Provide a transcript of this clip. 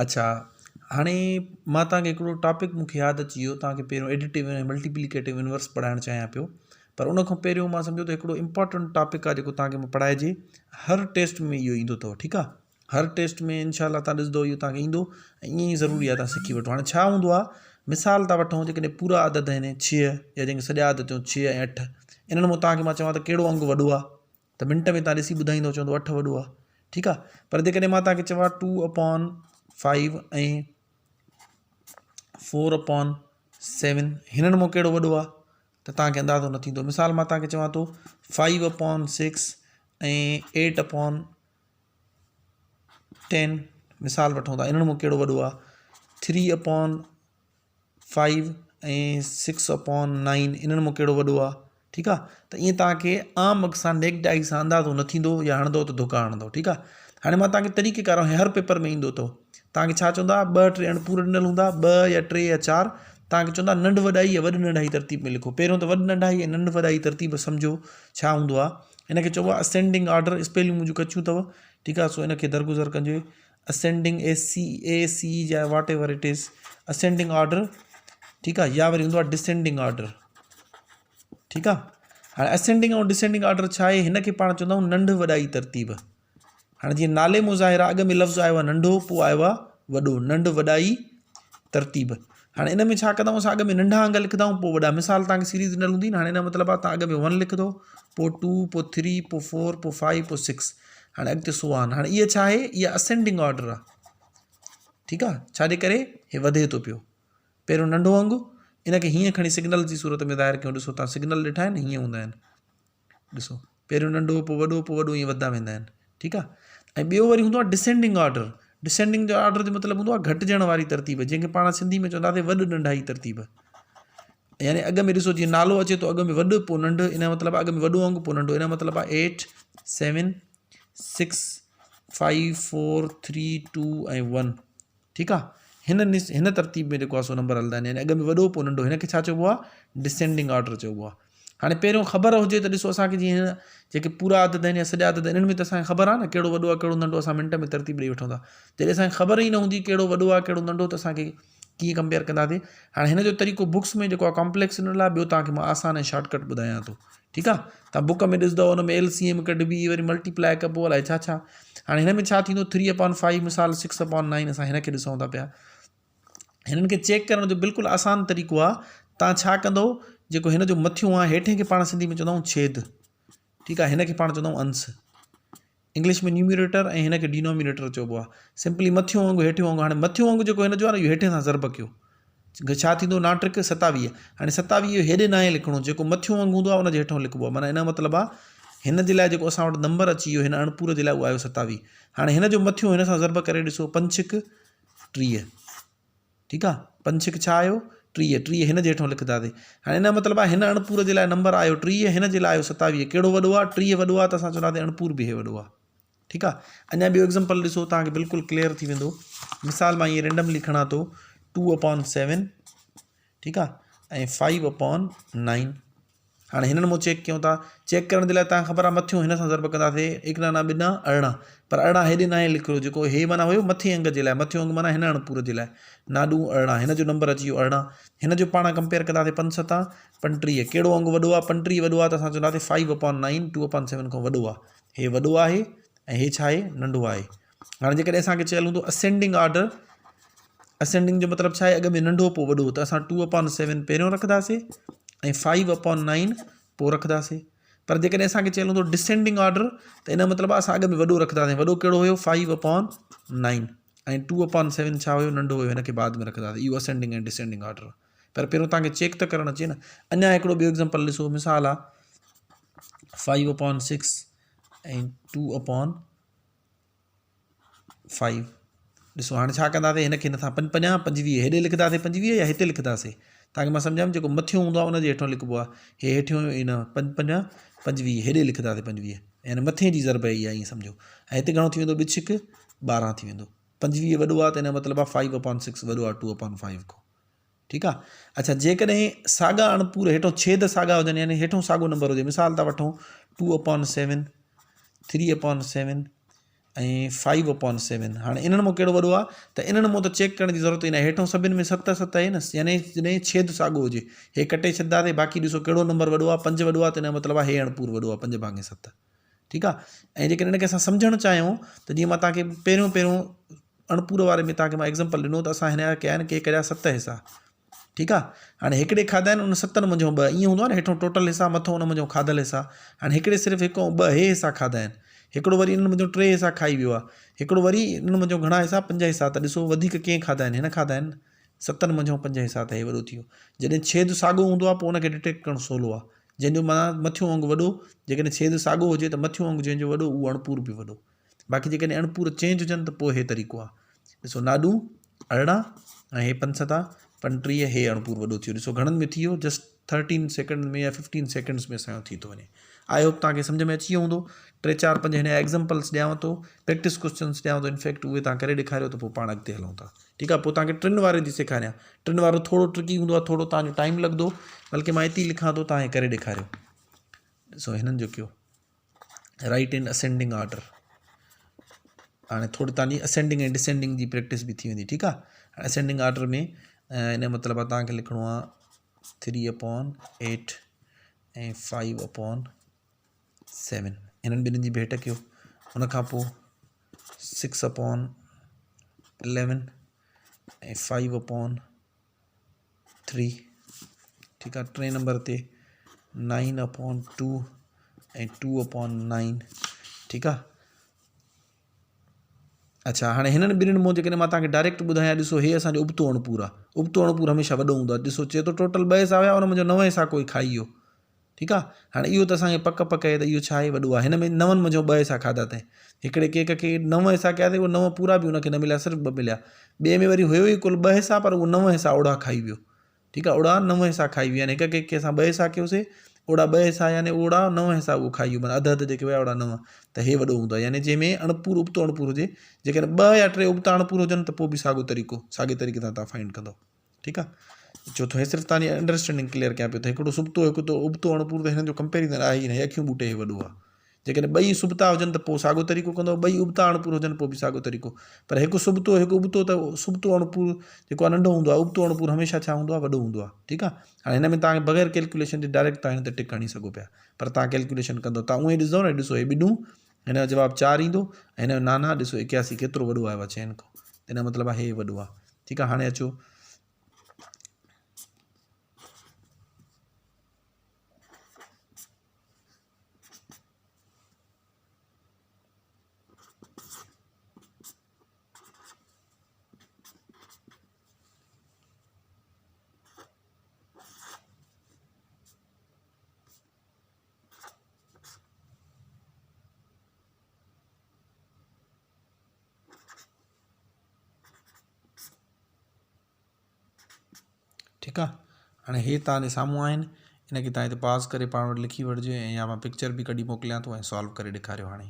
اڇا هاڻي مان توهان کي هڪڙو ٽاپڪ مون کي ياد اچي ويو توهان کي پهريون ايڊيٽو ۽ ملٽيپليڪيٽو انورس پڙهائڻ چاهيان پيو پر ان کان پهريون مان سمجهو ته هڪڙو امپارٽنٽ ٽاپڪ آهي جيڪو توهان کي مان پڙهائجي هر ٽيسٽ ۾ اهو ايندو اٿو ٺيڪ آهي هر ٽيسٽ ۾ انشاء الله توهان ڏسندو اهو توهان کي ايندو ۽ ائين ئي ضروري آهي توهان سکي وٺو هاڻي ڇا هوندو آهي مثال ٿا وٺون جيڪڏهن پورا عدد آهن ڇهه يا جنهن کي سڄا عدد چئون ڇهه ۽ اٺ انهن مان توهان کي مان چوان ته ڪهڙو انگ وڏو آهي ته منٽ ۾ توهان ڏسي ٻڌائيندو چوندو اٺ وڏو آهي ٺيڪ آهي پر جيڪڏهن مان توهان کي چوان two upon five ۽ four upon seven هنن مان ڪهڙو وڏو آهي ته توهان کي اندازو نه ٿيندو مثال مان توهان کي چوان ٿو فائيو اپان سڪس ۽ ايٽ اپان ٽين مثال وٺون ٿا انهن مان ڪهڙو وڏو آهي ٿري اپان فائيو ۽ سڪس اپان نائن انهن مان ڪهڙو وڏو آهي ٺيڪ آهي ته ائين توهان کي عام اک سان نيڪڊ آئي سان اندازو نه ٿيندو يا هڻندو ته ڌوڪا هڻندو ٺيڪ آهي هاڻي مان توهان کي طريقي ڪار هر پيپر ۾ ايندو اٿو توهان کي ڇا چوندا ٻه ٽي اڻپور ڏنل هوندا ٻه يا ٽي يا چار توهان کي چوندا ننڍ وڏائي يا وڏ ننڍائي ترتيب ۾ لکو پهريون ته وڏ ننڍائي ۽ ننڍ وڏائي ترتيب سمجهو ڇا هوندو آهي ان کي چئبو آهي اسينڊنگ آرڊر اسپيلنگ منهنجون ڪچيون اٿو ٺيڪ آهي سو ان کي درگذر ڪجي اسينڊنگ اي سي اي سي يا whatever it is ascending order ٺيڪ آ يا وري هوندو آ ڊسينڊنگ آرڊر ٺيڪ آ هاڻي اسينڊنگ ۽ ڊسينڊنگ آرڊر ڇا آهي هن کي پاڻ چوندا آهيون ننڍ وڏائي ترتيب هاڻي جيئن نالي مون ظاهر آ اڳ ۾ لفظ آيو آ ننڍو پوء آيو آ وڏو ننڍ وڏائي ترتيب هاڻي ان ۾ ڇا ڪندا آهيون اسان اڳ ۾ ننڍا انگ لکندا آهيون پوء وڏا مثال تان کي سيريز ڏنل هوندي نه هاڻي ان جو مطلب آ تان اڳ ۾ ون لکندو پوء ٽو پوء ٿري پوء فور پوء فائيو پوء سڪس هاڻي اڳتي سو آن هاڻي اها ڇا آهي اها اسينڊنگ آرڊر آهي ٺيڪ آهي ڇا جي ڪري هي وڌي ٿو پيو پهريون ننڍو انگ ان کي هيئن کڻي سگنل جي صورت ۾ ظاهر ڪيون ڏسو تان سگنل ڏٺا آهن هيئن هوندا آهن ڏسو پهريون ننڍو پوء وڏو پوء وڏو ائين وڌندا ويندا آهن ٺيڪ آهي ۽ ٻيو وري هوندو آهي ڊسينڊنگ آرڊر ڊسينڊنگ جو آرڊر جو مطلب هوندو آهي گهٽجڻ واري ترتيب جنهن کي پاڻ سنڌي ۾ چونداسين وڏ ننڍائي ترتيب يعني اڳ ۾ ڏسو جيئن نالو اچي ٿو اڳ ۾ وڏ پوء ننڍ ان جو مطلب اڳ ۾ وڏو انگ پوء ننڍو ان جو مطلب آهي 8 7 6 5 4 3 2 ۽ 1 ٺيڪ آهي هن هن ترتيب ۾ جيڪو آهي سو نمبر هلندا آهن يعني اڳ ۾ وڏو پوء ننڍو هن کي ڇا چئبو آهي ڊسينڊنگ آرڊر چئبو آهي هاڻي پهريون خبر هجي ته ڏسو اسان کي جيئن هن جيڪي پورا عدد آهن يا سڄا عدد آهن انهن ۾ ته اسان کي خبر آهي نه ڪهڙو وڏو آهي ڪهڙو ننڍو اسان منٽ ۾ ترتيب ڏئي وٺون ٿا جڏهن اسان کي خبر ئي نه هوندي ڪهڙو وڏو آهي ڪهڙو ننڍو ته اسان کي ڪيئن ڪمپيئر ڪنداسين هاڻي هن جو طريقو بڪس ۾ جيڪو آهي ڪامپليڪس ڏنل آهي ٻيو توهان کي مان آسان ۽ شارٽ ڪٽ ٻڌايان ٿو ٺيڪ آهي توهان بڪ ۾ ڏسندو ان ۾ ايل سي ايم ڪڍبي وري ملٽيپلائي ڪبو الائي ڇا ڇا هاڻي هن ۾ ڇا ٿيندو ٿري اپان فائيو مثال سڪس اپان نائن اسان هن کي ڏسون ٿا پيا هنن کي چيڪ ڪرڻ جو بلڪل آسان طريقو آهي توهان ڇا ڪندو جيڪو هن جو مٿيون آهي هيٺين کي پاڻ سنڌي ۾ چوندا آهيون ڇيد ٺيڪ آهي هن کي پاڻ چوندا آهيون انس انگلش ۾ نيوميريٽر ۽ هن کي ڊينومينيٽر چئبو آهي. سمپلي مٿيون انگ هيٺيون انگ هاڻي مٿيون انگ جيڪو هن جو آهي نه اهو هيٺين سان ضرب ڪيو ڇا ٿيندو ناٽڪ 27 هاڻي 27 هيڏي ناهي لکڻو جيڪو مٿيون انگ هوندو آهي ان جي هيٺون لکبو آهي معنيٰ ان جو مطلب آهي هن جي لاء جيڪو اسان وٽ نمبر اچي ويو هن اڻپور جي لاء اهو آيو 27 هاڻي هن جو مٿيون هن سان ضرب ڪري ڏسو پنج ڇڪ 30 ٺيڪ آ پنج ڇڪ ڇا آيو 30 30 هن جي هيٺون لکنداسين هاڻي ان جو مطلب آهي هن اڻپور جي لاء نمبر آيو 30 هن جي لاء آيو 27 ڪهڙو وڏو آ 30 وڏو آ ته اسان چونداسين اڻپور به هي وڏو آ ٺيڪ آ اڃا ٻيو ايگزامپل ڏسو توهان کي بلڪل ڪليئر ٿي ويندو مثال مان ائين رينڊملي کڻان ٿو 2 اپان 7 ٺيڪ آ ۽ 5 اپان 9 هاڻي هنن مون چيڪ ڪيون ٿا چيڪ ڪرڻ جي لاء تان خبر آ مٿيون هن سان ضرب ڪنداسي ايڪ نانا ٻنا 18 پر 18 هيڏي ناهي لکيو جيڪو هي معنيٰ هيو مٿي انگ جي لاء مٿيون انگ معنيٰ هن اڻپور جي لاء ناڏون 18 هن جو نمبر اچي ويو 18 هن جو پاڻ ڪمپيئر ڪنداسي پنج ستان 35 ڪهڙو انگ وڏو آ 35 وڏو آ ته اسان چونداسي 5 اپان 9 2 اپان 7 کان وڏو آ هي وڏو آهي ۽ هي ڇا آهي ننڍو آهي هاڻي جيڪڏهن اسان کي چيل هوندو اسينڊنگ آرڊر اسينڊنگ جو مطلب ڇا آهي اڳ ۾ ننڍو پوء وڏو ته اسان ٽو اپان سيون پهريون رکنداسي ۽ فائيو اپان نائن پوء رکنداسي پر جيڪڏهن اسان کي چيل هوندو ڊسينڊنگ آرڊر ته ان جو مطلب آهي اسان اڳ ۾ وڏو رکنداسي وڏو ڪهڙو هيو فائيو اپان نائن ۽ ٽو اپان سيون ڇا هيو ننڍو هيو هن کي بعد ۾ رکنداسي اهو اسينڊنگ ۽ ڊسينڊنگ آرڊر پر پهريون توهان کي چيڪ ته ڪرڻ اچي نه اڃا هڪڙو ٻيو ايگزامپل ڏسو مثال آهي فائيو اپان سڪس ۽ ٽو اپان فائيو ڏسو هاڻي ڇا ڪنداسين هن کي هن سان پنج پنجا 25 هيڏي لکنداسين 25 يا هتي لکنداسين تاڪي مان سمجهايم جيڪو مٿيون هوندو آهي ان جي هيٺون لکبو آهي هي هيٺيون هن پنج پنجا 25 هيڏي لکنداسين 25 يعني مٿي جي ضرب اها ائين سمجهو ۽ هتي گهڻو ٿي ويندو ٻه ڇڪ 12 ٿي ويندو 25 وڏو آهي ته ان جو مطلب آهي فائيو اپان سڪس وڏو آهي ٽو اپان فائيو کان ٺيڪ آ اڇا جيڪڏهن ساڳا اڻپور هيٺون ڇيد ساڳا هجن يعني هيٺون ساڳو نمبر هجي مثال ٿا وٺون 2 اپان 7 3 اپان 7 ۽ فائيو اپون سيون هاڻي انهن مان ڪهڙو وڏو آهي ته انهن مان ته چيڪ ڪرڻ جي ضرورت ئي ناهي هيٺون سڀن ۾ ست ست آهي نه يعني جڏهن ڇيد ساڳو هجي هي ڪٽي ڇڏنداسين باقي ڏسو ڪهڙو نمبر وڏو آهي پنج وڏو آهي ته ان جو مطلب آهي هي اڻپور وڏو آهي پنج ڀاڱي ست ٺيڪ آهي ۽ جيڪڏهن ان کي اسان سمجهڻ چاهيون ته جيئن مان توهان کي پهريون پهريون اڻپور واري ۾ توهان کي مان ايگزامپل ڏنو ته اسان هن جا ڪيا آهن ڪي ڪريا ست حصا ٺيڪ آ هاڻي هڪڙي کاڌا آهن ان ستن منجهون ٻه ائين هوندو آ نه هيٺون ٽوٽل حصا مٿو ان منجهون کاڌل حصا هاڻي هڪڙي صرف هڪ ۽ ٻه هي حصا کاڌا آهن هڪڙو وري انهن منجهون ٽي حصا کائي ويو آ هڪڙو وري انهن منجهون گهڻا حصا پنج حصا ته ڏسو وڌيڪ ڪنهن کاڌا آهن هن کاڌا آهن ستن منجهون پنج حصا ته هي وڏو ٿي ويو جڏهن ڇيد ساڳو هوندو آ پوء ان کي ڊٽيڪٽ ڪرڻ سولو آ جنهن جو معنيٰ مٿيون انگ وڏو جيڪڏهن ڇيد ساڳو هجي ته مٿيون انگ جنهن جو وڏو اهو اڻپور به وڏو باقي جيڪڏهن اڻپور چينج هجن ته پوء هي طريقو آهي. ڏسو ناڏون 18 ۽ هي پنج ستا 35 هي اڻپور وڏو ٿيو ڏسو گهڻن ۾ ٿي ويو جسٽ ٿرٽين سيڪنڊ ۾ يا ففٽين سيڪنڊس ۾ اسان جو ٿي ٿو وڃي I hope توهان کي سمجھ ۾ اچي ويو هوندو ٽي چار پنج هن جا ايگزامپلس ڏيانو ٿو پريڪٽس ڪوشچنس ڏيانو ٿو انفيڪٽ اهي توهان ڪري ڏيکاريو ته پوء پاڻ اڳتي هلون ٿا ٺيڪ آهي پوء توهان کي ٽن واري جي سيکاريان ٽن وارو ٿورو ٽرڪي هوندو آهي ٿورو توهان جو ٽائيم لڳندو بلڪه مان اتي لکان ٿو توهان ڪري ڏيکاريو ڏسو هنن جو ڪيو رائيٽ ان اسينڊنگ آرڊر هاڻي ٿوري تان جي اسينڊنگ ۽ ڊسينڊنگ جي پريڪٽس به ٿي ويندي ٺيڪ آ اسينڊنگ آرڊر ۾ ان جو مطلب آ تان کي لکڻو آ 3 اپون 8 ۽ 5 اپون 7 انهن ٻنهي جي ڀيٽ ڪيو ان کان پوء 6 اپون 11 ۽ 5 اپون ٿري ٺيڪ آ ٽئين نمبر تي nine upon two ۽ two upon nine ٺيڪ آ اڇا هاڻي هنن ٻنهن مون جيڪڏهن مان توهان کي ڊائريڪٽ ٻڌايان ڏسو هي اسانجو ابتو اڻپور آ ابتو اڻپور هميشه وڏو هوندو آ ڏسو چئي ٿو ٽوٽل ٻه حصا هيا ان منهنجو نو حصا ڪوئي کائي ويو ٺيڪ آ هاڻي اهو ته اسان کي پڪ پڪ آهي ته اهو ڇا آهي وڏو آهي هن ۾ نون منجهون ٻه حصا کاڌا اٿئي هڪڙي ڪيڪ کي نو حصا ڪيا اٿئي اهو نو پورا به ان کي نه مليا صرف ٻه مليا ٻئي ۾ وري هيو ئي ڪل ٻه حصا پر اهو نو حصا اوڙا کائي ويو ٺيڪ آ اوڙا نو حصا کائي ويو يعني هڪ ڪيڪ کي اسان ٻه حصا ڪيوسي اوڙا ٻه حصا يعني اوڙا نو حصا اهو کائي ويو معنيٰ اڌ اڌ جيڪي هيا اوڙا نو ته هي وڏو هوندو آهي يعني جنهن ۾ اڻپور ابتو اڻپور هجي جيڪڏهن ٻه يا ٽي ابتا اڻپور هجن ته پوء به ساڳو طريقو ساڳي طريقي سان تان فائنڊ ڪندو ٺيڪ آ چوٿون هي صرف تانجي انڊرسٽينڊنگ ڪليئر ڪيان پيو ته هڪڙو سبتو هڪ ته ابتو اڻپورو ته هنن جو ڪمپيريزن آهي ئي نه هي اکيون ٻوٽي هي وڏو آ جيڪڏهن ٻئي سبتا هجن ته پوء ساڳو طريقو ڪندو ٻئي ابتا اڻپورو هجن پوء به ساڳو طريقو پر هڪ سبتو هڪ ابتو ته سبتو اڻپورو جيڪو آ ننڍو هوندو آ ابتو اڻپورو هميشه ڇا هوندو آ وڏو هوندو آ ٺيڪ آ هاڻي هن ۾ تان بغير ڪيلڪوليشن جي ڊائريڪٽ تان هن تي ٽڪ هڻي سگهو پيا پر تان ڪيلڪوليشن ڪندو تان اونئي ڏسندو نه ڏسو هي ٻنهون هن جو جواب چار ايندو ۽ هن جو نانا ڏسو 81 ڪيترو وڏو آيو آ چئن کان ان جو مطلب آ هي وڏو آ ٺيڪ آ هاڻي اچو ٺيڪ آ هاڻي هي توهان جي سامهون آهن ان کي توهان هتي پاز ڪري پاڻ وٽ لکي وٺجو ۽ يا مان پڪچر به ڪڍي موڪليان ٿو ۽ سالو ڪري ڏيکاريو هاڻي.